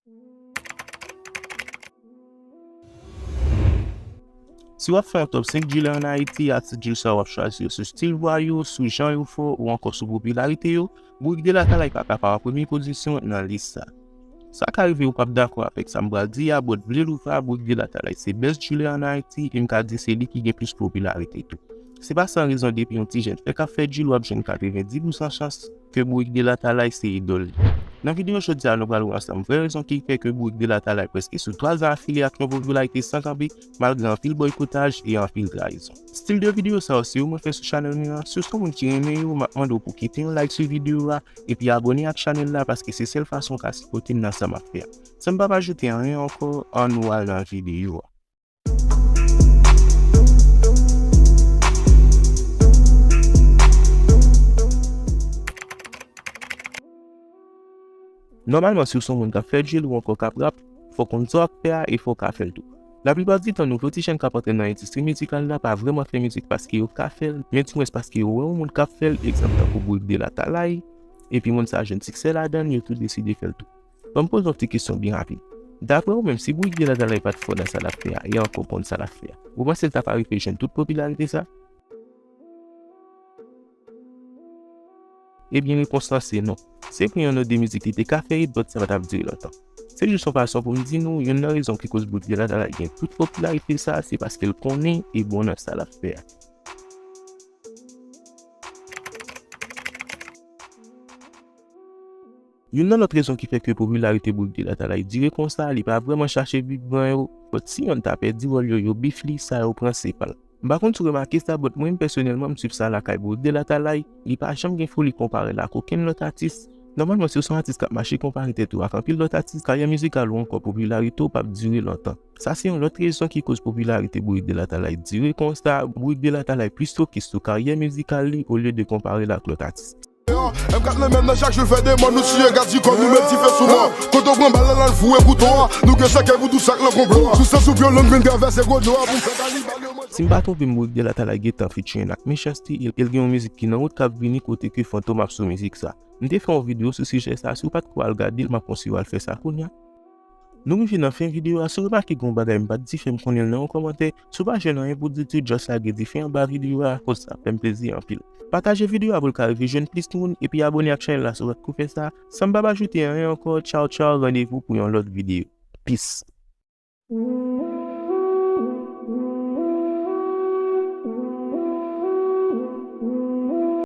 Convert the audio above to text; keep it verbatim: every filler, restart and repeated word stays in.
Si w ap fè yon top senk driller ann Ayiti, atis driller sa w ap chwazi yo sou stil vwa yo, sou jan yo fò, ou ankò sou popilarite yo, Bourik de Latalay pa ka pa an premye pozisyon nan lis sa. Sa ka rive ou p ap dakò avèk sa m pral di a, but vle l ou pa, Bourik de Latalay se best driller ann Ayiti, e m ka di se li ki gen plis popilarite tou. Se pa san rezon depi yon ti jèn fèk ap fè drill w ap jwenn katrevenndis pousan chans ke Bourik de Latalay se idòl li. Nan videyo jodi a, nou pral wè ansanm vrè rezon ki fè ke Bourik de Latalay prèske sou twa zan afile ak yon popilarite san kanpe, malgre anpil bòykotaj e anpil trayizon. Stil de videyo sa yo, se yo mwen fè sou chanèl mwen an. Si w se yon moun ki renmen yo, m ap mande w pou kite yon like sou videyo a, epi abòne ak chanèl la, paske se sèl fason w ka sipòte m nan sa m ap fè a. San m p ap ajoute anyen ankò, ann nou al nan videyo a. Nòmalman, si w se yon moun k ap fè drill ou ankò k ap rap, fò w konn sa w ap fè a e fò w ka fè l tou. Laplipa di tan, nouvo ti jèn k ap antre nan endistri mizikal la pa vrèman fè mizik paske yo ka fè l, men dimwens paske yo wè yon moun k ap fè l, egzanp tankou Bourik de Latalay, epi moun sa a jwenn siksè ladan l, yo tou deside fè l tou. Ban m poze w yon ti kesyon byen rapid. Daprè w menm, si Bourik de Latalay pa t fò nan sa l ap fè a, e ankò konn sa l ap fè a, ou panse l ta pa rive jwenn tout popilarite sa? Ebyen, repons lan se non. Se vre, yon lòt de mizik li te ka fè it, but sa pa t ap dire lontan. Se jis yon fason pou m di nou, youn nan rezon ki koz Bourik de Latalay gen tout popilarite sa, se paske l konnen e bon nan sa l ap fè a. Youn nan lòt rezon ki fè ke popilarite Bourik de Latalay dire konsa, li pa vrèman chache bif blan yo, but si yonn ta pèdi wòl yo, yo bif li, sa yo pran se pa l. M pa konn si w remake sa, but mwen menm pèsonèlman, m swiv sa lakay Bourik de Latalay, li pa janm gen foli konpare l ak okenn lòt atis. Nòmalman, si w se yon atis k ap mache konpare tèt ou ak anpil lòt atis, karyè mizikal ou ankò popilarite w p ap dire lontan. Sa se yon lòt rezon ki koz popilarite Bourik de Latalay dire konsa, Bourik de Latalay plis fokis sou karyè mizikal li olye de konpare l ak lòt atis. M kat nan men nan chak jou l fè deman, nou tiye gad di kò nou met dife sou mò. Kote w pran bal la, l al foure kouto a. Nou gen sèkèy pou tou sa k nan konplo a. Sou sans ou pyon long vin travèse gwo dlo a pou fè kanibal yo manje. Si m pa twonpe m, Bourik de Latalay gentan featuring ak Mechanste, e l gen yon mizik ki nan wout k ap vini kote ke Fantom ap sou mizik sa. M te fè yon videyo sou sijè sa, si w pa t ko al gade l, m ap konseye w al fè sa kounye a. Nou rive nan fen videyo a, si w remake gen yon bagay m pa t di, fè m konnen l nan yon kòmantè. Si w pa jwenn anyen pou di tou, just lage dife anba videyo a, koz sa ap fè m plezi anpil. Pataje videyo a pou l ka rive jwenn plis moun, epi abòne ak chanèl la si w pa t ko fè sa. San m p ap ajoute anyen ankò, tchaw tchaw, randevou pou yon lòt videyo. Peace.